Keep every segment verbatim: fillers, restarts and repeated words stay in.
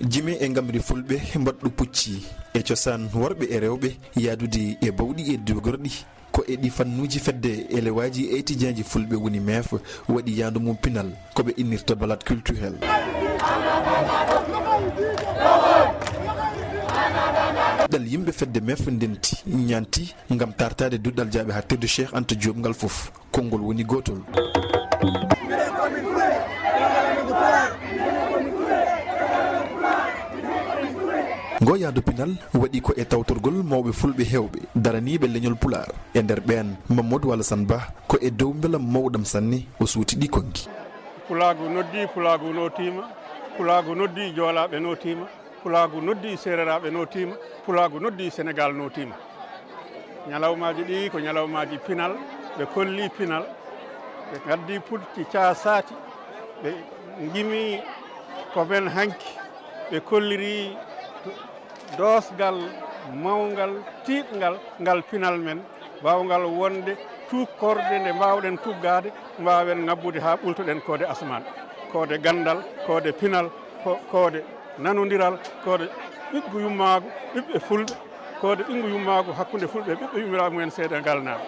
Jime e ngamri fulɓe mbaɗɗu pucci e cosaan worɓe e rewɓe yaadude e bawɗi e dogorɗi. Ko e ɗi fannuuji fedde elewaaji e etijaaji fulɓe woni meef waɗi yaandu mum pinal ko ɓe innirta balade culturel. Ɗal yimɓe fedde meef ndenti ñaanti ngam tartaade duɗal jaaɓe haaɗtirde Cheikh Anta Diop ngal fof. Konngol woni gootol. Ngo yaadu pinal waɗi ko e tawtorgol mawɓe fulɓe heewɓe daraniiɓe leñol Pulaar. E nder ɓeen, Mamadou Alassane Ba ko e dow mbelam mawɗam sanne o suuti ɗi konngi. Pulaagu noddii, Pulaagu nootiima, Pulaagu noddii, Joolaaɓe nootiima, Pulaagu noddii, Seereraaɓe nootiima, Pulaagu noddii, Senegaal nootiima. Ñalawmaaji ɗi ko ñalawmaaji pinal, ɓe kolli pinal, ɓe ngaddi pucci caasaati, ɓe ngimi ko men hanki, ɓe kolliri doosgal mawngal, tiiɗngal, ngal pinal men, waawngal wonde tukkorde nde mbaawɗen tuggaade, mbaawen ŋabbude haa ɓultoɗen koode asmaan, koode ganndal, koode pinal, ko-, koode nanondiral, koode ɓiɓɓe yummaagu, ɓiɓɓe fulɓe, koode ɓiɓɓe yummaagu hakkunde fulɓe, ɓiɓɓe yummiraaɓe mumen seeɗa ngalnaaɓe.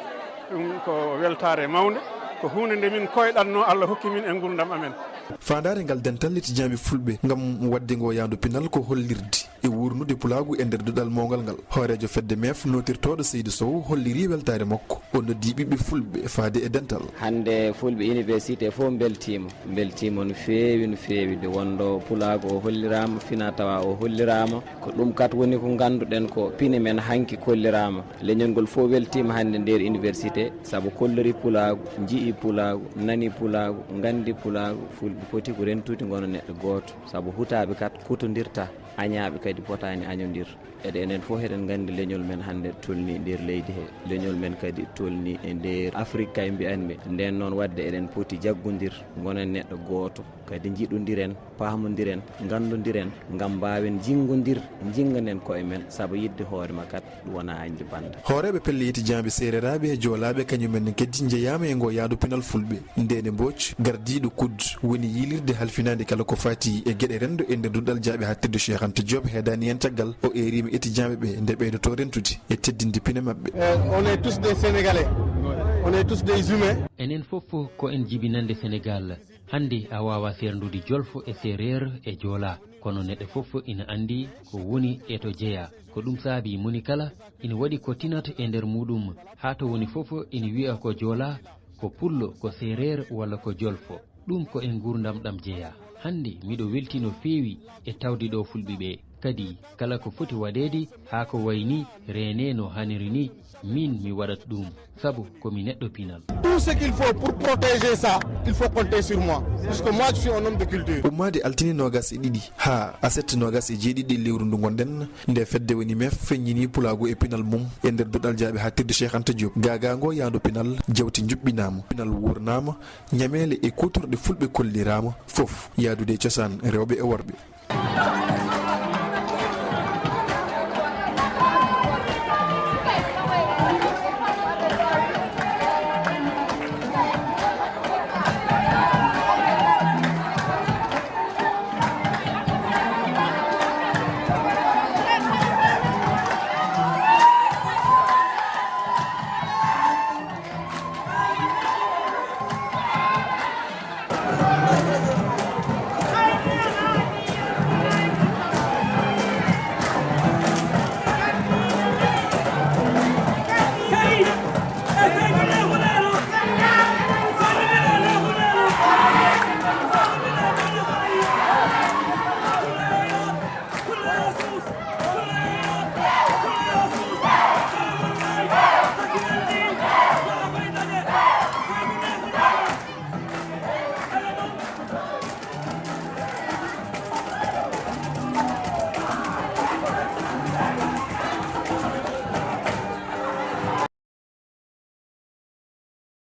Ɗum ko weltaare mawnde, ko huunde nde min koyɗatno, Allah hokki min e nguurndam amen. Faandaare ngal dental etijaaɓe fulɓe ngam waɗde ngo yaandu pinal ko hollirde e wuurnude pulaagu e nder duɗal mawngal ngal. Hooreejo fedde meef nootirtooɗo Seydou Sow holliri weltaare makko. O noddi ɓiɓɓe fulɓe faade e dental. Hannde fulɓe université fof mbeltiima, mbeltiima no feewi, no feewi. Nde wonndo pulaagu o holliraama, fina tawa o holliraama. Ko ɗum kat woni ko ngannduɗen ko pine men hanki kolliraama. Leñol ngol fof weltiima hannde nder université, sabu kollori pulaagu, nji'i pulaagu, nani pulaagu, nganndi pulaagu. Fulɓe poti ko rentude ngona neɗɗo gooto, sabu hutaaɓe kat kutondirta, añaaɓe kadi potaani añondir. Eɗen, enen fof eɗen nganndi leñol men hannde tolni nder leydi he. Leñol men kadi tolni e nder Afrik kay mbiyanmi. Nden noon waɗde eɗen poti jaggondir, ngonen neɗɗo gooto, kadi njiɗondiren, paamondiren, nganndondiren, ngam mbaawen jinngondir, jinnganen koye men, sabu yiɗde hoore ma kat ɗum wonaa añde bannda. Hooreeɓe pelle etijaaɓe seereraaɓe e joolaaɓe kañumen ne kadi njeyaama e ngo yaadu pinal fulɓe. Ndene Mbooc, gardiiɗo kud, woni yiilirde halfinaande kala ko faati e geɗe renndo e nder duɗal jaaɓe haaɗtirde Cheikh Anta Diop heedaani heen caggal o eeriima etijaaɓe ɓe nde ɓeydotoo rentude e teddinde pine maɓɓe. Euh, on est tous des Sénégalais, on est tous des humains. Enen fof ko en jibinannde Senegaal. Hannde a waawaa seerndude jolfo e seereer e joolaa, kono neɗɗo fof ina anndi ko woni e to jeyaa. Ko ɗum saabii moni kala ina waɗi ko tinata e nder muuɗum, haa to woni fof ina wiya ko joolaa, ko pullo, ko seereer walla ko jolfo. Ɗum ko e nguurndam ɗam jeyaa. Hannde miɗo weltii no feewi e tawde ɗo fulɓe ɓe. Kadi kala ko foti waɗeede haa ko wayi ni reenee no haaniri ni, miin mi waɗat ɗum, sabu ko mi neɗɗo pinal. Tout ce qu'il faut pour protéger ça, il faut compter sur moi, puisque moi je suis un homme de culture. Ummaade altine noogas e ɗiɗi haa aset noogas e jeeɗiɗi lewru ndu ngonɗen, nde fedde woni meef feññinii pulaagu e pinal mum e nder duɗal jaaɓe haaɗtirde Cheikh Anta Diop. Gaagaango yaandu pinal jawti njuɓɓinaama, pinal wuurnaama, ñameele e kuutorɗe fulɓe kolliraama, fof yaadude e cosaan rewɓe e worɓe.